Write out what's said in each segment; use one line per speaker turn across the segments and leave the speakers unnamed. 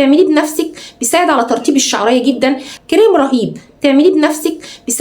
تعمليه بنفسك، بيساعد على ترطيب الشعرية جدا. كريم رهيب تعمليه بنفسك.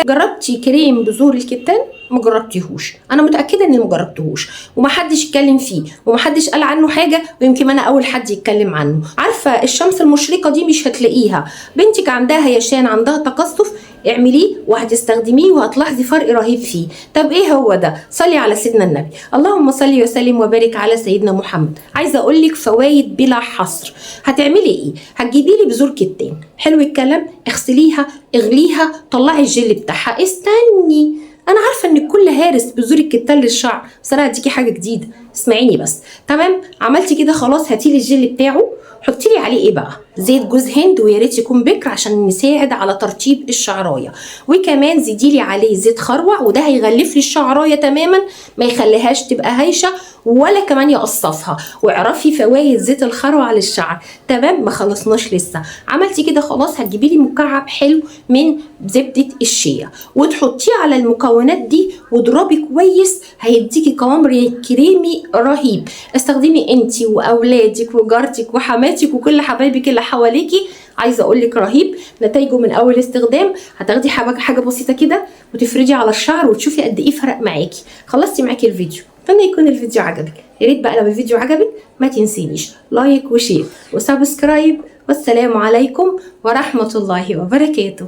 جربتي كريم بذور الكتان؟ ما جربتيهوش؟ انا متاكدة ان ما جربتهوش ومحدش اتكلم فيه ومحدش قال عنه حاجة، ويمكن انا اول حد يتكلم عنه. عارفه الشمس المشرقة دي مش هتلاقيها. بنتك عندها هيشان، عندها تقصف، اعمليه وهتستخدميه وهتلاحظي فرق رهيب فيه. طب ايه هو ده؟ صلي على سيدنا النبي، اللهم صلي وسلم وبارك على سيدنا محمد. عايزه اقول لك فوائد بلا حصر. هتعملي ايه؟ هتجيبي لي بذور كتان، حلو الكلام، اغسليها، اغليها، طلعي الجل بتاعها. استني، انا عارفه ان الكل هارس بذور الكتان للشعر، بس انا هديكي حاجة جديدة، اسمعيني بس. تمام، عملتي كده خلاص، هاتي لي الجل بتاعه، حطي لي عليه ايه بقى؟ زيت جوز هند، ويا ريت يكون بكر عشان نساعد على ترطيب الشعرايه، وكمان زيدي لي عليه زيت خروع، وده هيغلف لي الشعرايه تماما، ما يخليهاش تبقى هايشه ولا كمان يقصفها. واعرفي فوائد زيت الخروع للشعر. تمام، ما خلصناش لسه. عملتي كده خلاص، هتجيبي لي مكعب حلو من زبدة الشيا وتحطيه على المكونات دي واضربي كويس، هيديكي قوام كريمي رهيب. استخدمي انتي واولادك وجارتك وحماتك وكل حبايبك اللي حواليكي. عايزه اقول لك رهيب نتائجه من اول استخدام. هتاخدي حاجة بسيطة كده وتفردي على الشعر وتشوفي قد ايه فرق معاكي. خلصتي معاكي الفيديو، اتمنى يكون الفيديو عجبك. يا ريت بقى لو الفيديو عجبك ما تنسينيش like و share و subscribe، والسلام عليكم ورحمة الله وبركاته.